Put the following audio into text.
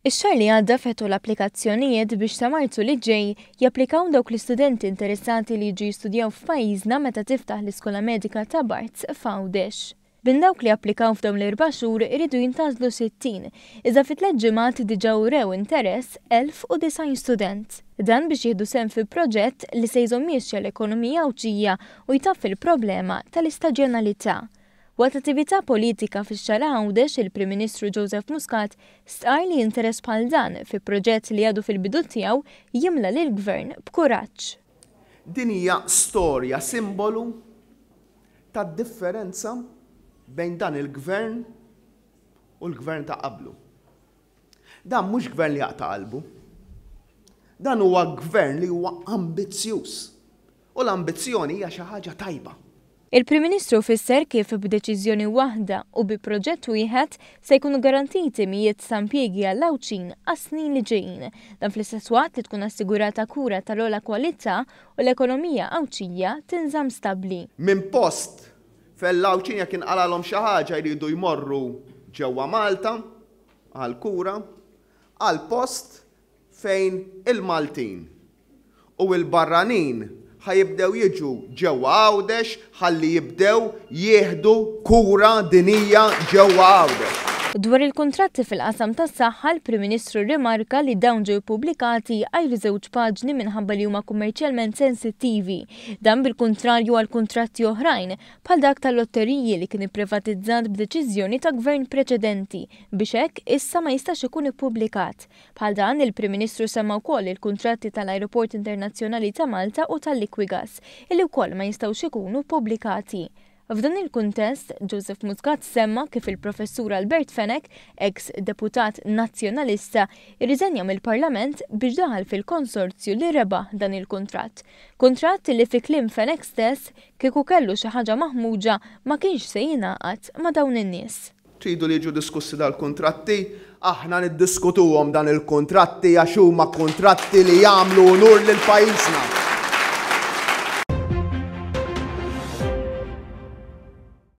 Ix-xahar li għadda fetħu l-applikazzjonijiet biex sa Marzu li ġej japplikaw dawk l-istudenti interessati li jiġu jistudjaw f'pajjiżna meta tiftaħ l-Iskola Medika ta' Barts f'Għawdex. Minn dawk li applikaw f'dawn l-erba' xhur iridu jintgħażlu 60, iżda fi tliet ġimgħat diġà urew interess 1,090 student. Dan biex jieħdu sehem fi proġett li se jżomm miexja l-ekonomija Għawdxija u jtaffi l-problema tal-istaġjonalità. Waqt attività politika fix-Xagħra Għawdex, il-Prim Ministru Joseph Muscat stqarr li interess bħal dan fi proġett li għadu fil-bidu tiegħu jimla lill-Gvern b'kuraġġ. Din hija storja simbolu tad-differenza bejn dan il-Gvern u l-Gvern ta' qablu. Dan mhux Gvern li jaqta' qalbu. Dan huwa Gvern li huwa ambizzjuż. U l-ambizzjoni hija xi ħaġa tajba. Il-Prim Ministru fisser kif b'deċiżjoni waħda u bi proġett wieħed se jkunu garantiti mijiet ta' impjiegi għall-Għawdxin għas-snin li ġejjin. Dan fl-istess waqt li tkun assigurata kura tal-ogħla kwalità u l-ekonomija Għawdxija tinżamm stabbli. Minn post fejn l-Għawdxin jekk inqalgħalhom xi ħaġa jridu jmorru ġewwa Malta għall-kura, għal post fejn il-Maltin u l-barranin ħa jibdew jiġu ġewwa Għawdex ħalli jibdew jieħdu kura dinija ġewwa Għawdex. Dwar il-kuntratti fil-qasam tas-saħħa, l-Prim Ministru rrimarka li dawn ġew ippubblikati għajr żewġ paġni minħabba li huma kummerċjalment sensittivi. Dan bil-kuntrarju għal kuntratti oħrajn, bħal dak tal-lotteriji li kien ipprivatizzat b'deċiżjoni ta' Gvern preċedenti biex hekk issa ma jistax ikun ippubblikat. Bħal dan, il-Prim Ministru semma wkoll il-kuntratti tal-Ajruport Internazzjonali ta' Malta u tal-Liquigas, illi wkoll ma jistgħux ikunu ppubblikati. F'dan il-kuntest, Joseph Muscat semma kif il-Professur Albert Fenech, eks deputat Nazzjonalista, irriżenja mill-Parlament biex daħal fil-konsorzju li rebaħ dan il-kuntratt. Kuntratt li fi kliem Fenech stess, kieku kellu xi ħaġa maħmuġa ma kienx se jingħaqad ma' dawn in-nies. Tridu li jiġu diskussi dal-kuntratti? Aħna niddiskutuhom dan il-kuntratti għax huma kuntratti li jagħmlu unur lil pajjiżna.